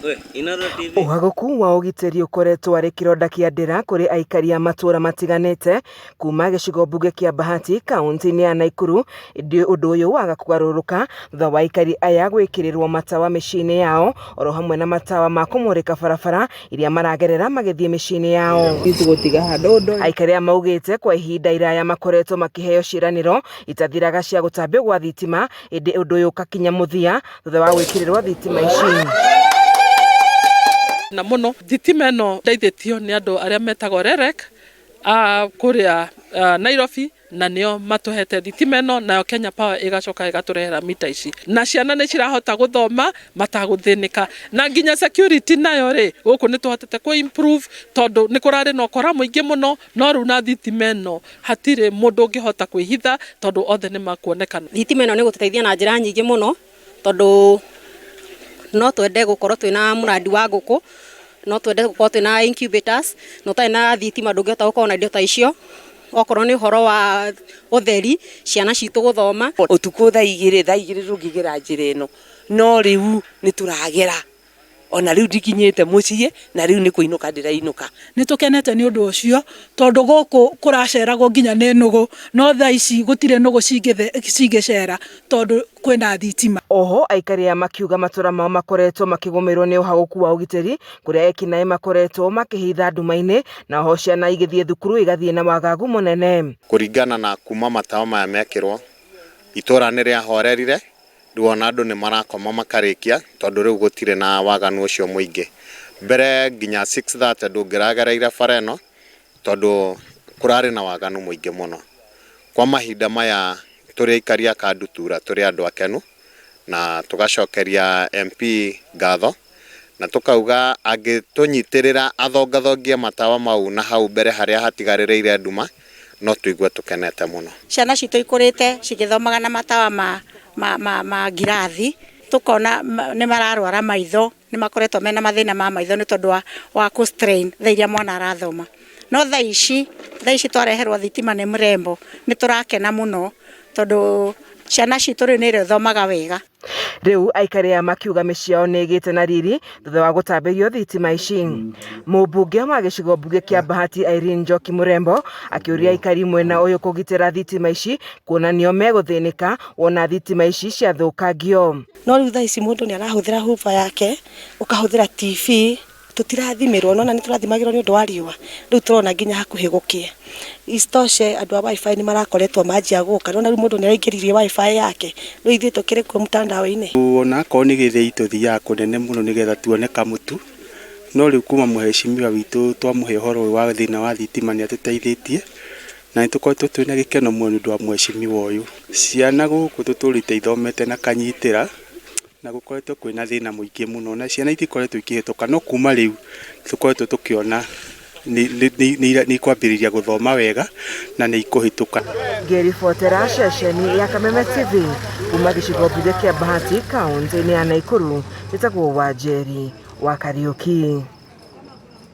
Ũhagũku wa ũgitĩri ũkoretwo arĩ kĩronda kĩa ndĩra kũrĩ aikari a matũũra matiganĩte kuma gĩcigo mbunge kĩa Bahati kaunti-inĩ ya Naikuru, ĩndĩ ũndũ ũyũ waga kũgarũrũka thutha wa aikari aya gwĩkĩrĩrwo matawa mĩciĩ-inĩ yao oro hamwe na matawa ma kũmũrĩka barabara iria maragerera magĩthiĩ mĩciĩ-inĩ yao. Aikari aya maugĩte kwa ihinda iraya makoretwo makĩheo ciĩranĩro itathiraga cia gũtambio gwa thitima, ĩndĩ ũndũ ũyũ ũkakinya mũthia thutha wa gwĩkĩrĩrwo thitima ici. Na mũno thitima ĩno ndeithĩtio nĩ andũ arĩa metagwo REREC a kũrĩa Nairobi, na nĩo matũhete thitima ĩno, nayo Kenya Power ĩgacoka ĩgatũrehera mita ici, na ciana nĩ cirahota gũthoma matagũthĩnĩka, na nginya security nayo rĩ, gũkũ nĩ tũhotete kũ improve, tondũ nĩ kũrarĩ na ũkora mũingĩ mũno, no rĩu na thitima ĩno hatirĩ mũndũ ũngĩhota kwĩhitha, tondũ othe nĩ makuonekana. Thitima ĩno nĩ gũtũteithia na njĩra nyingĩ mũno, tondũ no twende gũkorwo twĩna mũrandi wa ngũkũ, no twende gũkorwo twĩna incubators, na ũtarĩ na thitima ndũngĩhota gũkorwo na indo ta icio. Okorwo nĩ ũhoro wa ũtheri, ciana citũ gũthoma. Ũtukũ thaa 2, thaa 2 ndũngĩgera njĩra ĩno, no rĩu nĩ tũragera, ona rĩu ndikinyĩte mũciĩ, na rĩu nĩ kũinũka ndĩrainũka. Nĩ tũkenete nĩ ũndũ ũcio, tondũ gũkũ kũraceragwo nginya nĩ nũgũ, no thaa ici gũtirĩ nũgũ cingĩcera tondũ kwĩna thitima. Oho aikari aya makiuga matũra mao makoretwo makĩgũmĩrwo nĩ ũhagũku wa ũgitĩri, kũrĩa ekinaĩ makoretwo makĩhitha nduma-inĩ, na oho ciana igĩthiĩ thukuru igathiĩ na wagagu mũnene. Kũringana na kuma matawa maya mekĩrwo, itũra nĩ rĩahorerire, rĩu ona andũ nĩ marakoma makarĩkia, tondũ rĩu gũtirĩ na waganu ũcio mũingĩ. Mbere nginya 6:30 ndũngĩragereire bara ĩno, tondũ kũrarĩ na waganu mũingĩ mũno. Kwa mahinda maya tũrĩ aikari a Kandutura tũrĩ andũ akenu, na tũgacokeria MP ngatho, na tũkauga angĩtũnyitĩrĩra athongathongie matawa mau na hau mbere harĩa hatigarĩrĩire nduma, no tũigue tũkenete mũno. Ciana citũ ikũrĩte cigĩthomaga na matawa ma ngirathi, tũkona nĩ mararwara maitho, nĩ makoretwo mena mathĩna ma maitho nĩ tondũ wa kũ strain thaa iria mwana arathoma. No thaa ici twareherwo thitima nĩ mrembo, nĩ tũrakena mũno, tondũ ciana citũ rĩu nĩ irĩthomaga wega. Rĩu aikari aya makiuga mĩciĩ yao nĩ ĩgĩte na riri thutha wa gũtambĩrio thitima ici. Mũmbunge wa gĩcigo mbunge kĩa Bahati Irene Njoki Mũrembo akĩũria aikari mwena ũyũ kũgitĩra thitima ici, kuona nĩo megũthĩnĩka wona thitima ici ciathũkangio. No rĩu thaa ici mũndũ nĩ arahũthĩra hoofer yake, ũkahũthĩra TV, tũtirathimĩrwo, nona nĩ tũrathimagĩrwo nĩ ũndũ wa riũa, rĩu tũrona nginya hakuhĩ gũkĩe. Isitoshe andũ a WiFi nĩ marakoretwo manjia gũka, nona rĩu mũndũ nĩ araingĩririe WiFi yake, rĩu ithuĩ tũkĩrĩ kuo mtandao-inĩ. Ona akorwo nĩ gĩthĩi tũthiaga kũnene mũno nĩgetha tuone kamũtu, no rĩu kuma mũhecimiwa witũ twamũhe ũhoro ũyũ wa thĩna wa thitima nĩ atũteithĩtie, na nĩ tũkoretwo twĩna gĩkeno mũno nĩ ũndũ wa mũhecimiwa ũyũ. Ciana gũkũ tũtũrĩte ithomete na kanyitĩra, na gũkoretwo kwĩna thĩna mũingĩ mũno, na ciana itikoretwo ikĩhĩtũka, no kuma rĩu tũkoretwo tũkĩona nĩ ikwambĩrĩria gũthoma wega na nĩ ikũhĩtũka. Ngĩribotera ceceni ya Kameme TV kuma gĩcigo mbunge kĩa Bahati kaunti-inĩ ya Naikuru, njĩtagwo Wanjeri wa Kariũki.